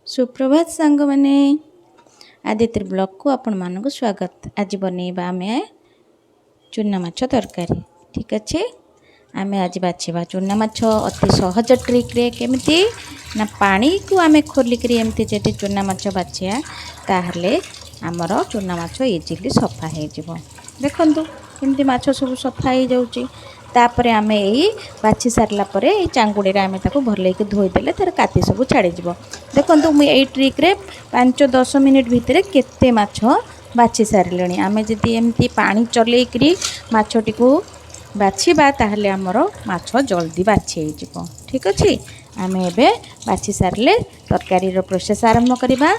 ସୁପ୍ରଭାତ ସାଙ୍ଗମାନେ, ଆଦିତ୍ୟ ବ୍ଲଗ୍କୁ ଆପଣମାନଙ୍କୁ ସ୍ୱାଗତ। ଆଜି ବନେଇବା ଆମେ ଚୁନା ମାଛ ତରକାରୀ। ଠିକ୍ ଅଛି, ଆମେ ଆଜି ବାଛିବା ଚୁନା ମାଛ ଅତି ସହଜ ଟ୍ରିକ୍ରେ। କେମିତି ନା ପାଣିକୁ ଆମେ ଖୋଲିକିରି ଏମିତି ଯଦି ଚୁନା ମାଛ ବାଛିବା, ତାହେଲେ ଆମର ଚୁନା ମାଛ ଇଜିଲି ସଫା ହେଇଯିବ। ଦେଖନ୍ତୁ କେମିତି ମାଛ ସବୁ ସଫା ହେଇଯାଉଛି। ତାପରେ ଆମେ ଏଇ ବାଛି ସାରିଲା ପରେ ଏଇ ଚାଙ୍ଗୁଡ଼ିରେ ଆମେ ତାକୁ ଭଲେଇକି ଧୋଇଦେଲେ ତା'ର କାତି ସବୁ ଛାଡ଼ିଯିବ। ଦେଖନ୍ତୁ, ମୁଁ ଏଇ ଟ୍ରିକ୍ରେ 5-10 ମିନିଟ୍ ଭିତରେ କେତେ ମାଛ ବାଛି ସାରିଲିଣି। ଆମେ ଯଦି ଏମିତି ପାଣି ଚଲେଇକିରି ମାଛଟିକୁ ବାଛିବା, ତାହେଲେ ଆମର ମାଛ ଜଲ୍ଦି ବାଛି ହେଇଯିବ। ଠିକ୍ ଅଛି, ଆମେ ଏବେ ବାଛି ସାରିଲେ ତରକାରୀର ପ୍ରୋସେସ୍ ଆରମ୍ଭ କରିବା।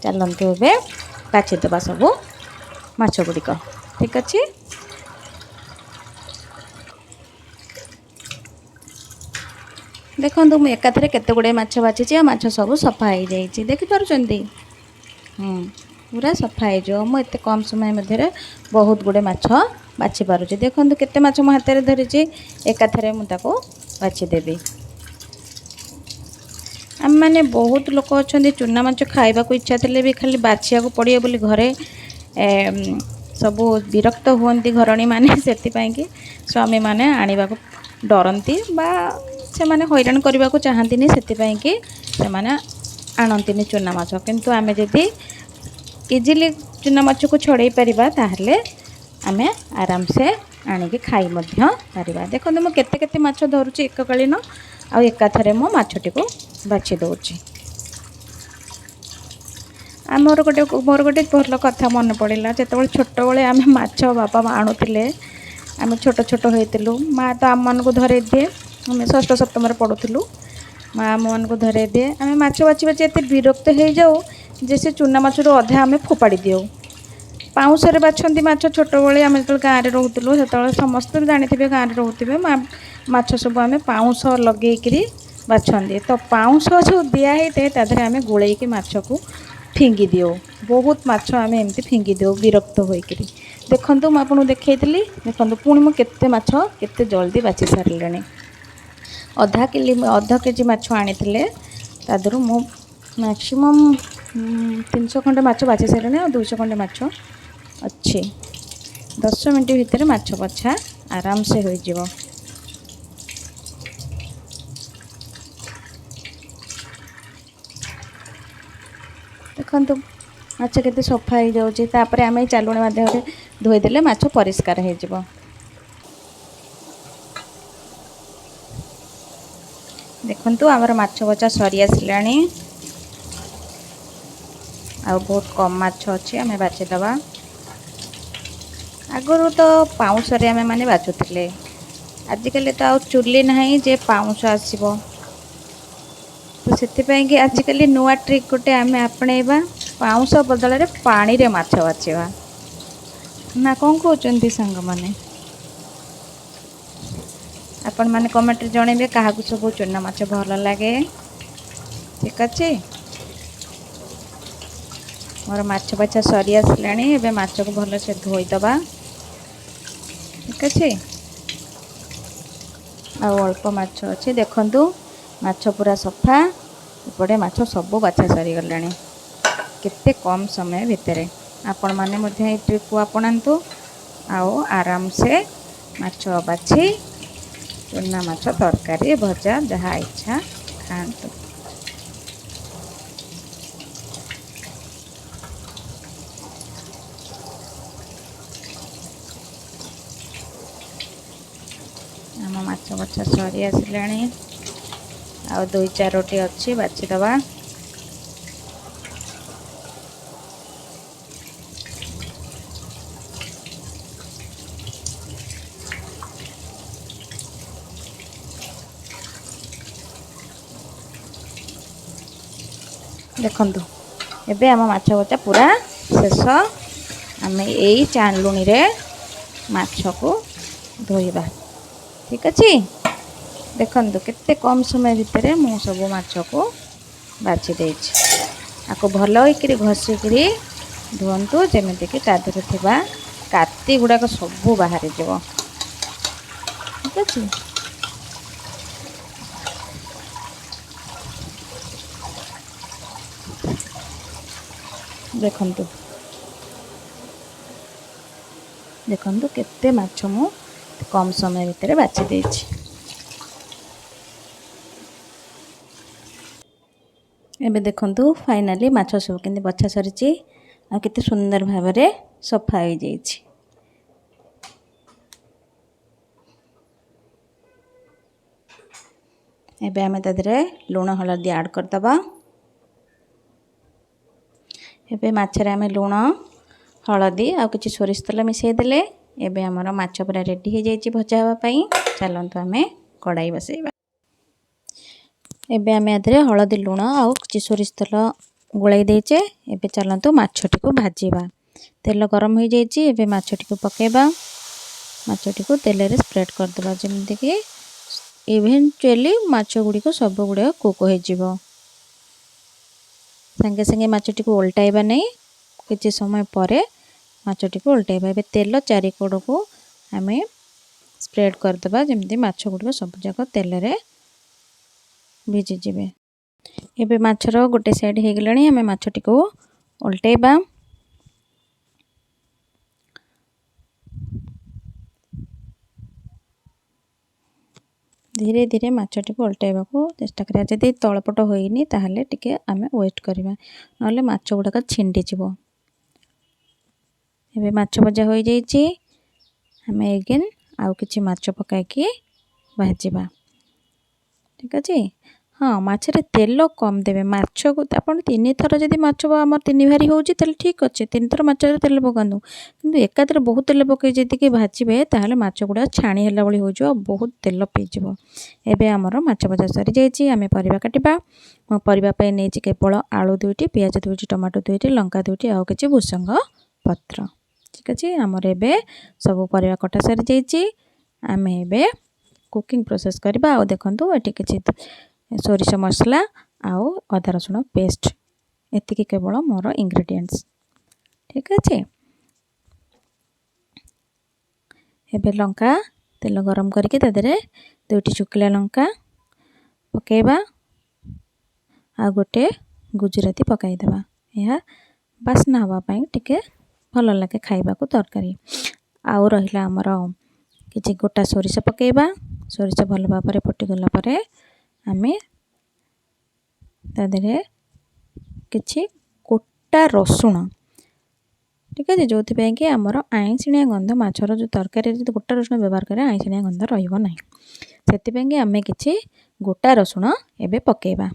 ଚାଲନ୍ତୁ ଏବେ ବାଛିଦେବା ସବୁ ମାଛ ଗୁଡ଼ିକ। ଠିକ୍ ଅଛି, ଦେଖନ୍ତୁ ମୁଁ ଏକାଥରେ କେତେ ଗୁଡ଼ିଏ ମାଛ ବାଛିଛି ଆଉ ମାଛ ସବୁ ସଫା ହେଇଯାଇଛି। ଦେଖିପାରୁଛନ୍ତି? ପୁରା ସଫା ହେଇଯିବ। ମୁଁ ଏତେ କମ୍ ସମୟ ମଧ୍ୟରେ ବହୁତ ଗୁଡ଼ିଏ ମାଛ ବାଛି ପାରୁଛି। ଦେଖନ୍ତୁ କେତେ ମାଛ ମୁଁ ହାତରେ ଧରିଛି, ଏକାଥରେ ମୁଁ ତାକୁ ବାଛିଦେବି। ଆମେମାନେ ବହୁତ ଲୋକ ଅଛନ୍ତି, ଚୁନା ମାଛ ଖାଇବାକୁ ଇଚ୍ଛା ଥିଲେ ବି ଖାଲି ବାଛିବାକୁ ପଡ଼ିବ ବୋଲି ଘରେ ସବୁ ବିରକ୍ତ ହୁଅନ୍ତି ଘରଣୀମାନେ। ସେଥିପାଇଁକି ସ୍ୱାମୀମାନେ ଆଣିବାକୁ ଡରନ୍ତି ବା ସେମାନେ ହଇରାଣ କରିବାକୁ ଚାହାନ୍ତିନି, ସେଥିପାଇଁକି ସେମାନେ ଆଣନ୍ତିନି ଚୁନା ମାଛ। କିନ୍ତୁ ଆମେ ଯଦି ଇଜିଲି ଚୁନା ମାଛକୁ ଛଡ଼େଇ ପାରିବା, ତାହେଲେ ଆମେ ଆରାମସେ ଆଣିକି ଖାଇ ମଧ୍ୟ ପାରିବା। ଦେଖନ୍ତୁ ମୁଁ କେତେ କେତେ ମାଛ ଧରୁଛି ଏକକାଳୀନ, ଆଉ ଏକାଥରେ ମୁଁ ମାଛଟିକୁ ବାଛି ଦେଉଛି। ଆମର ଗୋଟେ ମୋର ଗୋଟେ ଭଲ କଥା ମନେ ପଡ଼ିଲା। ଯେତେବେଳେ ଛୋଟବେଳେ ଆମେ ମାଛ ବାପା ମା ଆଣୁଥିଲେ, ଆମେ ଛୋଟ ଛୋଟ ହେଇଥିଲୁ, ମା ତ ଆମମାନଙ୍କୁ ଧରେଇ ଦିଏ। ଆମେ ଷଷ୍ଠ ସପ୍ତମରେ ପଢ଼ୁଥିଲୁ, ମା ଆମମାନଙ୍କୁ ଧରେଇ ଦିଏ। ଆମେ ମାଛ ବାଛି ବାଛି ଏତେ ବିରକ୍ତ ହେଇଯାଉ ଯେ ସେ ଚୁନା ମାଛରୁ ଅଧା ଆମେ ଫୋପାଡ଼ି ଦେଉ। ପାଉଁଶରେ ବାଛନ୍ତି ମାଛ। ଛୋଟବେଳେ ଆମେ ଯେତେବେଳେ ଗାଁରେ ରହୁଥିଲୁ, ସେତେବେଳେ ସମସ୍ତେ ଜାଣିଥିବେ, ଗାଁରେ ରହୁଥିବେ, ମାଛ ସବୁ ଆମେ ପାଉଁଶ ଲଗେଇକିରି ବାଛନ୍ତି। ତ ପାଉଁଶ ଯେଉଁ ଦିଆ ହେଇଥାଏ, ତା ଦେହରେ ଆମେ ଗୋଳେଇକି ମାଛକୁ ଫିଙ୍ଗି ଦେଉ। ବହୁତ ମାଛ ଆମେ ଏମିତି ଫିଙ୍ଗି ଦେଉ ବିରକ୍ତ ହୋଇକିରି। ଦେଖନ୍ତୁ, ମୁଁ ଆପଣଙ୍କୁ ଦେଖେଇଥିଲି। ଦେଖନ୍ତୁ ପୁଣି ମୁଁ କେତେ ମାଛ କେତେ ଜଲ୍ଦି ବାଛି ସାରିଲିଣି। ଅଧା କିଲି ଅଧ କେଜି ମାଛ ଆଣିଥିଲେ, ତା ଦେହରୁ ମୁଁ ମ୍ୟାକ୍ସିମମ୍ 300 ଖଣ୍ଡେ ମାଛ ବାଛି ସାରିଲିଣି, ଆଉ 200 ଖଣ୍ଡେ ମାଛ ଅଛି। 10 ମିନିଟ୍ ଭିତରେ ମାଛ ବଛା ଆରାମସେ ହୋଇଯିବ। ଦେଖନ୍ତୁ ମାଛ କେତେ ସଫା ହେଇଯାଉଛି। ତାପରେ ଆମେ ଚାଲୁଣି ମାଧ୍ୟମରେ ଧୋଇଦେଲେ ମାଛ ପରିଷ୍କାର ହେଇଯିବ। ଦେଖନ୍ତୁ, ଆମର ମାଛ ଭଜା ସରି ଆସିଲାଣି, ଆଉ ବହୁତ କମ୍ ମାଛ ଅଛି, ଆମେ ବାଛିଦେବା। ଆଗରୁ ତ ପାଉଁଶରେ ଆମେ ମାନେ ବାଛୁଥିଲେ, ଆଜିକାଲି ତ ଆଉ ଚୁଲି ନାହିଁ ଯେ ପାଉଁଶ ଆସିବ। ତ ସେଥିପାଇଁକି ଆଜିକାଲି ନୂଆ ଟ୍ରିକ୍ ଗୋଟେ ଆମେ ଆପଣେଇବା, ପାଉଁଶ ବଦଳରେ ପାଣିରେ ମାଛ ବାଛିବା। ନା କ'ଣ କହୁଛନ୍ତି ସାଙ୍ଗମାନେ? ଆପଣମାନେ କମେଣ୍ଟରେ ଜଣେଇବେ କାହାକୁ ସବୁ ଚୁନା ମାଛ ଭଲ ଲାଗେ। ଠିକ୍ ଅଛି, ମୋର ମାଛ ବଛା ସରି ଆସିଲାଣି। ଏବେ ମାଛକୁ ଭଲସେ ଧୋଇଦେବା। ଠିକ୍ ଅଛି, ଆଉ ଅଳ୍ପ ମାଛ ଅଛି। ଦେଖନ୍ତୁ, ମାଛ ପୁରା ସଫା। ଏପଟେ ମାଛ ସବୁ ବାଛା ସରିଗଲାଣି କେତେ କମ୍ ସମୟ ଭିତରେ। ଆପଣମାନେ ମଧ୍ୟ ଏଇ ଟ୍ରିକ୍କୁ ଆପଣାନ୍ତୁ ଆଉ ଆରାମସେ ମାଛ ବାଛି ଚୁନା ମାଛ ତରକାରୀ, ଭଜା, ଯାହା ଇଚ୍ଛା ଖାଆନ୍ତୁ। ଆମ ମାଛ ବଛା ସରି ଆସିଲାଣି, ଆଉ ଦୁଇ ଚାରୋଟି ଅଛି, ବାଛିଦେବା। ଦେଖନ୍ତୁ, ଏବେ ଆମ ମାଛ ଭଜା ପୁରା ଶେଷ। ଆମେ ଏଇ ଚାଲୁଣିରେ ମାଛକୁ ଧୋଇବା। ଠିକ୍ ଅଛି, ଦେଖନ୍ତୁ କେତେ କମ୍ ସମୟ ଭିତରେ ମୁଁ ସବୁ ମାଛକୁ ବାଛି ଦେଇଛି। ଆକୁ ଭଲ ହେଇକିରି ଘଷିକିରି ଧୁଅନ୍ତୁ, ଯେମିତିକି ତା ଦେହରେ ଥିବା କାତି ଗୁଡ଼ାକ ସବୁ ବାହାରିଯିବ। ଠିକ୍ ଅଛି। ଦେଖନ୍ତୁ ଦେଖନ୍ତୁ କେତେ ମାଛ ମୁଁ କମ୍ ସମୟ ଭିତରେ ବାଛି ଦେଇଛି। ଏବେ ଦେଖନ୍ତୁ ଫାଇନାଲି ମାଛ ସବୁ କେମିତି ବଛା ସରିଛି ଆଉ କେତେ ସୁନ୍ଦର ଭାବରେ ସଫା ହୋଇଯାଇଛି। ଏବେ ଆମେ ତା ଦେହରେ ଲୁଣ ହଳଦୀ ଆଡ଼୍ କରିଦେବା। ଏବେ ମାଛରେ ଆମେ ଲୁଣ ହଳଦୀ ଆଉ କିଛି ସୋରିଷ ତେଲ ମିଶାଇ ଦେଲେ। ଏବେ ଆମର ମାଛ ପୁରା ରେଡ଼ି ହେଇଯାଇଛି ଭଜା ହେବା ପାଇଁ। ଚାଲନ୍ତୁ ଆମେ କଡ଼ାଇ ବସାଇବା। ଏବେ ଆମେ ଏଥିରେ ହଳଦୀ ଲୁଣ ଆଉ କିଛି ସୋରିଷ ତେଲ ଗୋଳାଇ ଦେଇଛେ। ଏବେ ଚାଲନ୍ତୁ ମାଛଟିକୁ ଭାଜିବା। ତେଲ ଗରମ ହୋଇଯାଇଛି, ଏବେ ମାଛଟିକୁ ପକାଇବା। ମାଛଟିକୁ ତେଲରେ ସ୍ପ୍ରେଡ଼୍ କରିଦେବା, ଯେମିତିକି ଇଭେଞ୍ଚୁଆଲି ମାଛ ଗୁଡ଼ିକ ସବୁଗୁଡ଼ିକ କୁକ୍ ହୋଇଯିବ। ସାଙ୍ଗେ ସାଙ୍ଗେ ମାଛଟିକୁ ଓଲଟାଇବା ନାହିଁ, କିଛି ସମୟ ପରେ ମାଛଟିକୁ ଓଲଟାଇବା। ଏବେ ତେଲ ଚାରିକଡ଼କୁ ଆମେ ସ୍ପ୍ରେଡ଼୍ କରିଦେବା, ଯେମିତି ମାଛ ଗୁଡ଼ିକ ସବୁଯାକ ତେଲରେ ଭିଜିଯିବେ। ଏବେ ମାଛର ଗୋଟେ ସାଇଡ଼୍ ହେଇଗଲାଣି, ଆମେ ମାଛଟିକୁ ଓଲଟାଇବା। ଧୀରେ ଧୀରେ ମାଛଟିକୁ ଓଲଟାଇବାକୁ ଚେଷ୍ଟା କରିବା। ଯଦି ତଳପଟ ହୋଇନି ତାହେଲେ ଟିକେ ଆମେ ୱେଟ୍ କରିବା, ନହେଲେ ମାଛ ଗୁଡ଼ାକ ଛିଣ୍ଡିଯିବ। ଏବେ ମାଛ ଭଜା ହୋଇଯାଇଛି। ଆମେ ଏଗେନ୍ ଆଉ କିଛି ମାଛ ପକାଇକି ଭାଜିବା। ଠିକ୍ ଅଛି। ହଁ, ମାଛରେ ତେଲ କମ୍ ଦେବେ। ମାଛକୁ ଆପଣ 3 ଥର ଯଦି ମାଛ ଆମର 3 ଭାରି ହେଉଛି ତାହେଲେ ଠିକ୍ ଅଛି, 3 ଥର ମାଛରେ ତେଲ ପକାନ୍ତୁ। କିନ୍ତୁ ଏକାଥରେ ବହୁତ ତେଲ ପକାଇ ଯେତିକି ଭାଜିବେ ତାହେଲେ ମାଛ ଗୁଡ଼ା ଛାଣି ହେଲା ଭଳି ହୋଇଯିବ ଆଉ ବହୁତ ତେଲ ପିଇଯିବ। ଏବେ ଆମର ମାଛ ଭଜା ସରିଯାଇଛି। ଆମେ ପରିବା କାଟିବା। ମୁଁ ପରିବା ପାଇଁ ନେଇଛି କେବଳ ଆଳୁ 2ଟି, ପିଆଜ 2ଟି, ଟମାଟୋ 2ଟି, ଲଙ୍କା 2ଟି ଆଉ କିଛି ଭୃସଙ୍ଗ ପତ୍ର। ଠିକ୍ ଅଛି, ଆମର ଏବେ ସବୁ ପରିବା କଟା ସରିଯାଇଛି। ଆମେ ଏବେ କୁକିଂ ପ୍ରୋସେସ୍ କରିବା। ଆଉ ଦେଖନ୍ତୁ ଏଠି କିଛି ସୋରିଷ ମସଲା ଆଉ ଅଦା ରସୁଣ ପେଷ୍ଟ, ଏତିକି କେବଳ ମୋର ଇନଗ୍ରେଡ଼ିଏଣ୍ଟସ୍। ଠିକ୍ ଅଛି। ଏବେ ଲଙ୍କା ତେଲ ଗରମ କରିକି ତା ଦେହରେ 2ଟି ଶୁଖିଲା ଲଙ୍କା ପକାଇବା ଆଉ ଗୋଟେ ଗୁଜୁରାତି ପକାଇଦେବା। ଏହା ବାସ୍ନା ହେବା ପାଇଁ ଟିକେ ଭଲ ଲାଗେ ଖାଇବାକୁ ତରକାରୀ। ଆଉ ରହିଲା ଆମର କିଛି ଗୋଟା ସୋରିଷ ପକାଇବା। ସୋରିଷ ଭଲ ଭାବରେ ଫୁଟିଗଲା ପରେ ଆମେ ତା ଦେହରେ କିଛି ଗୋଟା ରସୁଣ, ଠିକ୍ ଅଛି, ଯେଉଁଥିପାଇଁ କି ଆମର ଆଇଁଷିଣିଆ ଗନ୍ଧ ମାଛର ଯେଉଁ ତରକାରୀରେ ଯଦି ଗୋଟା ରସୁଣ ବ୍ୟବହାର କରିବା ଆଇଁଷିଣିଆ ଗନ୍ଧ ରହିବ ନାହିଁ। ସେଥିପାଇଁକି ଆମେ କିଛି ଗୋଟା ରସୁଣ ଏବେ ପକାଇବା।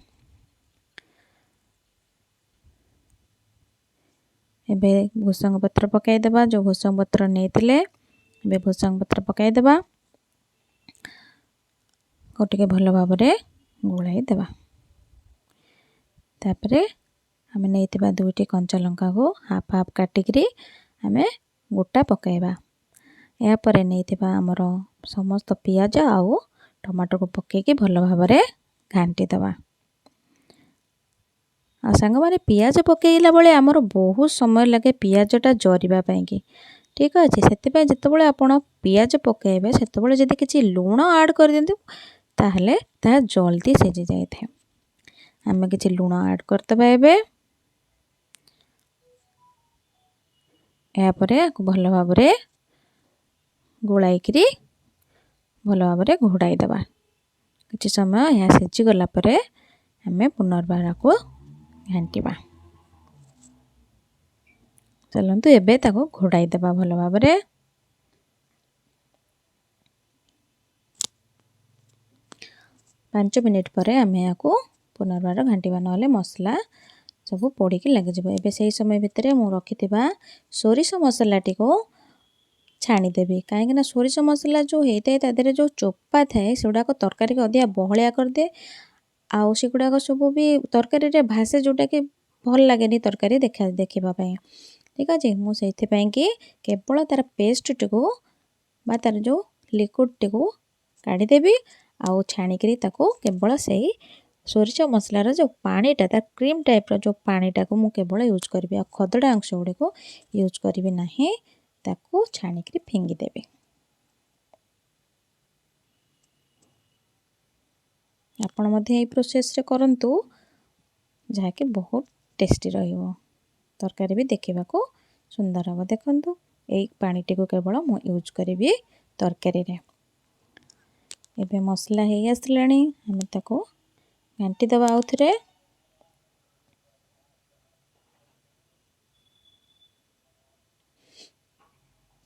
ଏବେ ଭୃସଙ୍ଗ ପତ୍ର ପକାଇଦେବା। ଯେଉଁ ଭୃସଙ୍ଗ ପତ୍ର ନେଇଥିଲେ ଏବେ ଭୃସଙ୍ଗ ପତ୍ର ପକାଇଦେବା ଆଉ ଟିକେ ଭଲ ଭାବରେ ଗୋଳାଇ ଦେବା। ତାପରେ ଆମେ ନେଇଥିବା 2ଟି କଞ୍ଚା ଲଙ୍କାକୁ ହାଫ୍ ହାଫ୍ କାଟିକିରି ଆମେ ଗୋଟା ପକାଇବା। ଏହାପରେ ନେଇଥିବା ଆମର ସମସ୍ତ ପିଆଜ ଆଉ ଟମାଟୋକୁ ପକାଇକି ଭଲ ଭାବରେ ଘାଣ୍ଟି ଦେବା। ଆଉ ସାଙ୍ଗମାନେ, ପିଆଜ ପକାଇଲା ବେଳେ ଆମର ବହୁତ ସମୟ ଲାଗେ ପିଆଜଟା ଜରିବା ପାଇଁକି। ଠିକ୍ ଅଛି, ସେଥିପାଇଁ ଯେତେବେଳେ ଆପଣ ପିଆଜ ପକାଇବେ ସେତେବେଳେ ଯଦି କିଛି ଲୁଣ ଆଡ଼୍ କରିଦିଅନ୍ତୁ ତାହେଲେ ତାହା ଜଲ୍ଦି ସିଝି ଯାଇଥାଏ। ଆମେ କିଛି ଲୁଣ ଆଡ଼୍ କରିଦେବା ଏବେ। ଏହାପରେ ଆକୁ ଭଲ ଭାବରେ ଗୋଳାଇକିରି ଭଲ ଭାବରେ ଘୋଡ଼ାଇ ଦେବା। କିଛି ସମୟ ଏହା ସିଝିଗଲା ପରେ ଆମେ ପୁନର୍ବାର ଆକୁ ଘାଣ୍ଟିବା। ଚାଲନ୍ତୁ ଏବେ ତାକୁ ଘୋଡ଼ାଇ ଦେବା ଭଲ ଭାବରେ। 5 ମିନିଟ୍ ପରେ ଆମେ ଏହାକୁ ପୁନର୍ବାର ଘାଣ୍ଟିବା, ନହେଲେ ମସଲା ସବୁ ପୋଡ଼ିକି ଲାଗିଯିବ। ଏବେ ସେହି ସମୟ ଭିତରେ ମୁଁ ରଖିଥିବା ସୋରିଷ ମସଲାଟିକୁ ଛାଣିଦେବି, କାହିଁକିନା ସୋରିଷ ମସଲା ଯେଉଁ ହେଇଥାଏ ତା ଦେହରେ ଯେଉଁ ଚୋପା ଥାଏ ସେଗୁଡ଼ାକ ତରକାରୀକୁ ଅଧିକା ବହଳିଆ କରିଦିଏ ଆଉ ସେଗୁଡ଼ାକ ସବୁ ବି ତରକାରୀରେ ଭାସେ, ଯେଉଁଟାକି ଭଲ ଲାଗେନି ତରକାରୀ ଦେଖିବା ପାଇଁ। ଠିକ୍ ଅଛି, ମୁଁ ସେଇଥିପାଇଁ କି କେବଳ ତା'ର ପେଷ୍ଟଟିକୁ ବା ତା'ର ଯେଉଁ ଲିକ୍ୱିଡ଼ଟିକୁ କାଢ଼ିଦେବି ଆଉ ଛାଣିକିରି ତାକୁ କେବଳ ସେଇ ସୋରିଷ ମସଲାର ଯେଉଁ ପାଣିଟା, ତା କ୍ରିମ୍ ଟାଇପ୍ର ଯେଉଁ ପାଣିଟାକୁ ମୁଁ କେବଳ ୟୁଜ୍ କରିବି ଆଉ ଖଦଡ଼ା ଅଂଶ ଗୁଡ଼ିକୁ ୟୁଜ୍ କରିବି ନାହିଁ, ତାକୁ ଛାଣିକିରି ଫିଙ୍ଗିଦେବି। ଆପଣ ମଧ୍ୟ ଏଇ ପ୍ରୋସେସ୍ରେ କରନ୍ତୁ, ଯାହାକି ବହୁତ ଟେଷ୍ଟି ରହିବ। ତରକାରୀ ବି ଦେଖିବାକୁ ସୁନ୍ଦର ହେବ। ଦେଖନ୍ତୁ, ଏଇ ପାଣିଟିକୁ କେବଳ ମୁଁ ୟୁଜ୍ କରିବି ତରକାରୀରେ। ଏବେ ମସଲା ହେଇ ଆସିଲାଣି, ଆମେ ତାକୁ ଘାଣ୍ଟି ଦେବା ଆଉଥରେ।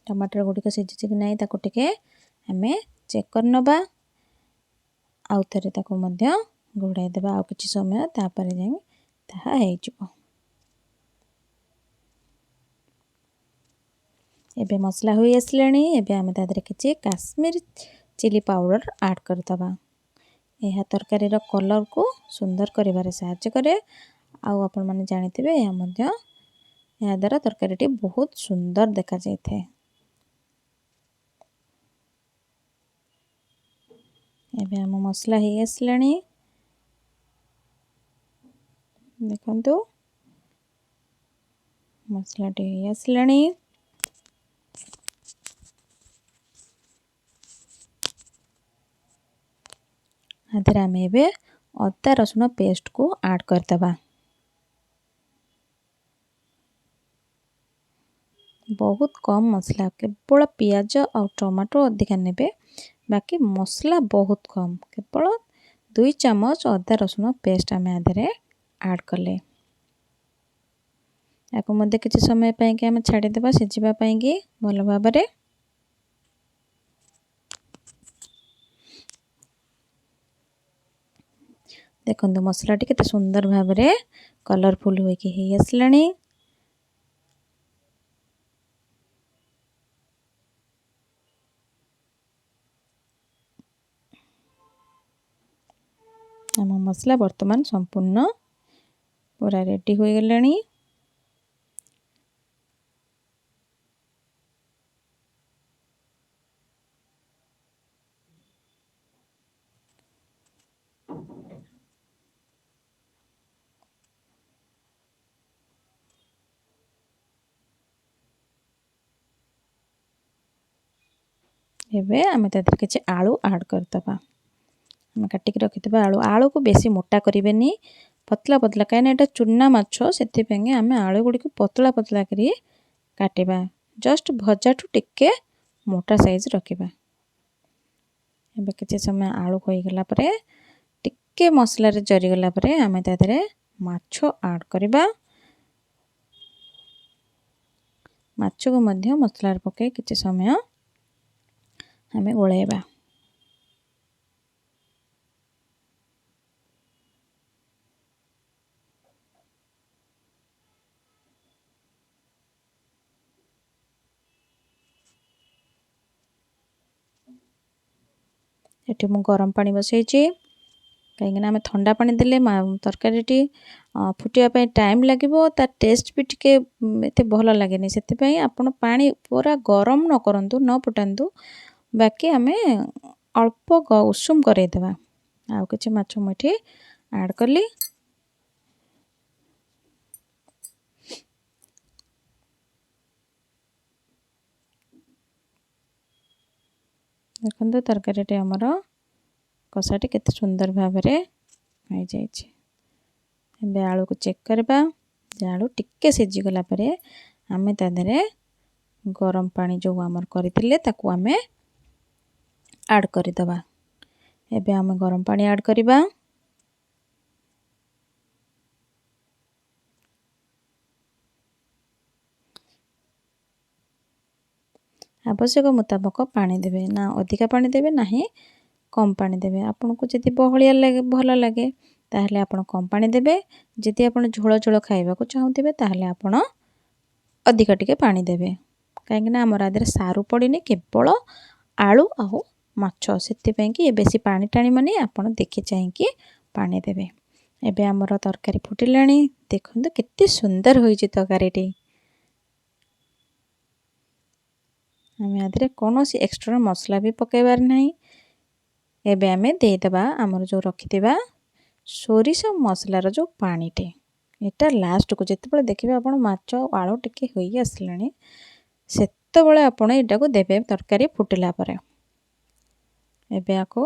ଟମାଟର ଗୁଡ଼ିକ ସିଝିଛି କି ନାହିଁ ତାକୁ ଟିକେ ଆମେ ଚେକ୍ କରିନେବା। ଆଉ ଥରେ ତାକୁ ମଧ୍ୟ ଘୋଡ଼ାଇ ଦେବା ଆଉ କିଛି ସମୟ, ତାପରେ ଯାଇ ତାହା ହେଇଯିବ। ଏବେ ମସଲା ହୋଇ ଆସିଲାଣି। ଏବେ ଆମେ ତା ଦେହରେ କିଛି କାଶ୍ମୀର ଚିଲି ପାଉଡ଼ର ଆଡ଼୍ କରିଦେବା। ଏହା ତରକାରୀର କଲର୍କୁ ସୁନ୍ଦର କରିବାରେ ସାହାଯ୍ୟ କରେ, ଆଉ ଆପଣମାନେ ଜାଣିଥିବେ ଏହା ମଧ୍ୟ ଏହାଦ୍ୱାରା ତରକାରୀଟି ବହୁତ ସୁନ୍ଦର ଦେଖାଯାଇଥାଏ। ଏବେ ଆମ ମସଲା ହେଇ ଆସିଲାଣି। ଦେଖନ୍ତୁ, ମସଲାଟି ହେଇ ଆସିଲାଣି। ଏଥିରେ ଆମେ ଏବେ ଅଦା ରସୁଣ ପେଷ୍ଟକୁ ଆଡ଼୍ କରିଦେବା। ବହୁତ କମ୍ ମସଲା, କେବଳ ପିଆଜ ଆଉ ଟମାଟୋ ଅଧିକା ନେବେ, ବାକି ମସଲା ବହୁତ କମ୍। କେବଳ 2 ଚାମଚ ଅଦା ରସୁଣ ପେଷ୍ଟ ଆମେ ଆ ଦେହରେ ଆଡ଼୍ କଲେ। ୟାକୁ ମଧ୍ୟ କିଛି ସମୟ ପାଇଁକି ଆମେ ଛାଡ଼ିଦେବା ସିଝିବା ପାଇଁକି ଭଲ ଭାବରେ। ଦେଖନ୍ତୁ, ମସଲାଟି କେତେ ସୁନ୍ଦର ଭାବରେ କଲରଫୁଲ୍ ହୋଇକି ହେଇ ଆସିଲାଣି। ଆମ ମସଲା ବର୍ତ୍ତମାନ ସମ୍ପୂର୍ଣ୍ଣ ପୁରା ରେଡ଼ି ହୋଇଗଲାଣି। ଏବେ ଆମେ ତା ଦେହରେ କିଛି ଆଳୁ ଆଡ଼୍ କରିଦେବା। ଆମେ କାଟିକି ରଖିଥିବା ଆଳୁ, ଆଳୁକୁ ବେଶୀ ମୋଟା କରିବେନି, ପତଳା ପତଳା, କାହିଁକିନା ଏଇଟା ଚୁନା ମାଛ, ସେଥିପାଇଁ ଆମେ ଆଳୁ ଗୁଡ଼ିକୁ ପତଳା ପତଳା କରି କାଟିବା। ଜଷ୍ଟ ଭଜାଠୁ ଟିକେ ମୋଟା ସାଇଜ୍ ରଖିବା। ଏବେ କିଛି ସମୟ ଆଳୁ ହୋଇଗଲା ପରେ, ଟିକେ ମସଲାରେ ଜରିଗଲା ପରେ ଆମେ ତା ଦେହରେ ମାଛ ଆଡ଼୍ କରିବା। ମାଛକୁ ମଧ୍ୟ ମସଲାରେ ପକାଇ କିଛି ସମୟ ଆମେ ଗୋଳାଇବା। ଏଠି ମୁଁ ଗରମ ପାଣି ବସାଇଛି, କାହିଁକିନା ଆମେ ଥଣ୍ଡା ପାଣି ଦେଲେ ତରକାରୀଟି ଫୁଟିବା ପାଇଁ ଟାଇମ୍ ଲାଗିବ, ତା ଟେଷ୍ଟ ବି ଟିକେ ଏତେ ଭଲ ଲାଗେନି। ସେଥିପାଇଁ ଆପଣ ପାଣି ପୁରା ଗରମ ନ କରନ୍ତୁ, ନ ଫୁଟାନ୍ତୁ, ବାକି ଆମେ ଅଳ୍ପ ଉଷୁମ କରେଇଦେବା। ଆଉ କିଛି ମାଛ ମୁଁ ଏଠି ଆଡ଼୍ କଲି। ଦେଖନ୍ତୁ, ତରକାରୀଟି ଆମର କଷାଟି କେତେ ସୁନ୍ଦର ଭାବରେ ହେଇଯାଇଛି। ଏବେ ଆଳୁକୁ ଚେକ୍ କରିବା ଯେ ଆଳୁ ଟିକେ ସିଝିଗଲା ପରେ ଆମେ ତା ଦେହରେ ଗରମ ପାଣି ଯେଉଁ ଆମର କରିଥିଲେ ତାକୁ ଆମେ ଆଡ଼୍ କରିଦେବା। ଏବେ ଆମେ ଗରମ ପାଣି ଆଡ଼୍ କରିବା। ଆବଶ୍ୟକ ମୁତାବକ ପାଣି ଦେବେ, ନା ଅଧିକା ପାଣି ଦେବେ ନାହିଁ କମ୍ ପାଣି ଦେବେ। ଆପଣଙ୍କୁ ଯଦି ବହଳିଆ ଲାଗେ, ଭଲ ଲାଗେ, ତାହେଲେ ଆପଣ କମ୍ ପାଣି ଦେବେ। ଯଦି ଆପଣ ଝୋଳ ଝୋଳ ଖାଇବାକୁ ଚାହୁଁଥିବେ, ତାହେଲେ ଆପଣ ଅଧିକ ଟିକେ ପାଣି ଦେବେ, କାହିଁକିନା ଆମର ଆ ଦେହରେ ସାରୁ ପଡ଼ିନି, କେବଳ ଆଳୁ ଆଉ ମାଛ, ସେଥିପାଇଁ କି ବେଶୀ ପାଣି ଟାଣିବନି। ଆପଣ ଦେଖି ଚାହିଁକି ପାଣି ଦେବେ। ଏବେ ଆମର ତରକାରୀ ଫୁଟିଲାଣି। ଦେଖନ୍ତୁ କେତେ ସୁନ୍ଦର ହୋଇଛି ତରକାରୀଟି। ଆମେ ଆ ଦେହରେ କୌଣସି ଏକ୍ସଟ୍ରା ମସଲା ବି ପକାଇବାର ନାହିଁ। ଏବେ ଆମେ ଦେଇଦେବା ଆମର ଯେଉଁ ରଖିଥିବା ସୋରିଷ ମସଲାର ଯେଉଁ ପାଣିଟି। ଏଇଟା ଲାଷ୍ଟକୁ, ଯେତେବେଳେ ଦେଖିବେ ଆପଣ ମାଛ ଆଳୁ ଟିକେ ହୋଇ ଆସିଲାଣି, ସେତେବେଳେ ଆପଣ ଏଇଟାକୁ ଦେବେ ତରକାରୀ ଫୁଟିଲା ପରେ। ଏବେ ଆକୁ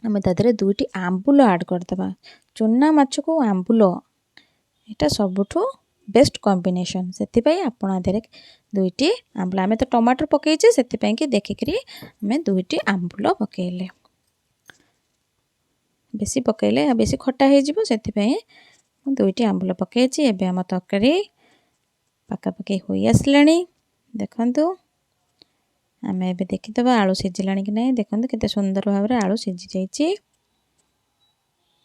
ଆମେ ତା ଦେହରେ 2ଟି ଆମ୍ବୁଲ ଆଡ଼୍ କରିଦେବା। ଚୁନା ମାଛକୁ ଆମ୍ବୁଲ ଏଇଟା ସବୁଠୁ ବେଷ୍ଟ କମ୍ବିନେସନ୍। ସେଥିପାଇଁ ଆପଣ ଦେହରେ 2ଟି ଆମ୍ବୁଲ, ଆମେ ତ ଟମାଟୋ ପକାଇଛେ, ସେଥିପାଇଁକି ଦେଖିକିରି ଆମେ 2ଟି ଆମ୍ବୁଲ ପକାଇଲେ। ବେଶୀ ପକାଇଲେ ବେଶୀ ଖଟା ହେଇଯିବ, ସେଥିପାଇଁ ମୁଁ 2ଟି ଆମ୍ବୁଲ ପକାଇଛି। ଏବେ ଆମ ତରକାରୀ ପାଖାପାଖି ହୋଇ ଆସିଲାଣି। ଦେଖନ୍ତୁ, ଆମେ ଏବେ ଦେଖିଦେବା ଆଳୁ ସିଝିଲାଣି କି ନାହିଁ। ଦେଖନ୍ତୁ କେତେ ସୁନ୍ଦର ଭାବରେ ଆଳୁ ସିଝି ଯାଇଛି।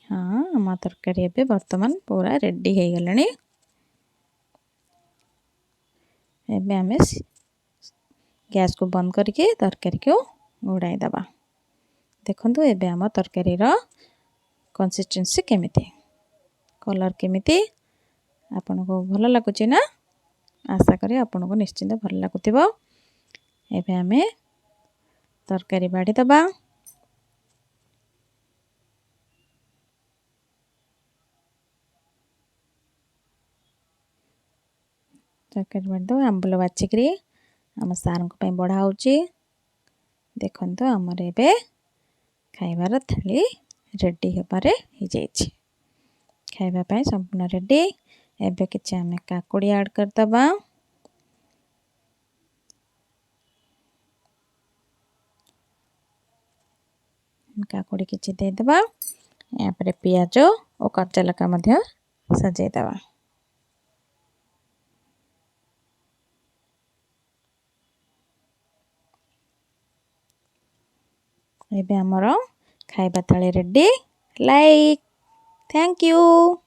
ହଁ, ଆମ ତରକାରୀ ଏବେ ବର୍ତ୍ତମାନ ପୁରା ରେଡ଼ି ହେଇଗଲାଣି। ଏବେ ଆମେ ଗ୍ୟାସ୍କୁ ବନ୍ଦ କରିକି ତରକାରୀକୁ ଘୋଡ଼ାଇ ଦେବା। ଦେଖନ୍ତୁ ଏବେ ଆମ ତରକାରୀର କନସିଷ୍ଟେନ୍ସି କେମିତି, କଲର୍ କେମିତି, ଆପଣଙ୍କୁ ଭଲ ଲାଗୁଛି ନା? ଆଶା କରି ଆପଣଙ୍କୁ ନିଶ୍ଚିନ୍ତ ଭଲ ଲାଗୁଥିବ। ଏବେ ଆମେ ତରକାରୀ ବାଢ଼ିଦେବା। ତରକାରୀ ବାଢ଼ିଦେବା, ଆମ୍ବୁଲ ବାଛିକିରି ଆମ ସାର୍ଙ୍କ ପାଇଁ ବଢ଼ା ହେଉଛି। ଦେଖନ୍ତୁ ଆମର ଏବେ ଖାଇବାର ଥାଳି ରେଡ଼ି ହେବାରେ ହେଇଯାଇଛି, ଖାଇବା ପାଇଁ ସମ୍ପୂର୍ଣ୍ଣ ରେଡ଼ି। ଏବେ କିଛି ଆମେ କାକୁଡ଼ି ଆଡ଼୍ କରିଦେବା। କାକୁଡ଼ି କିଛି ଦେଇଦେବା। ଏହାପରେ ପିଆଜ ଓ କଞ୍ଚା ଲଙ୍କା ମଧ୍ୟ ସଜେଇଦେବା। ଏବେ ଆମର ଖାଇବା ଥାଳି ରେଡ଼ି। Like, thank you.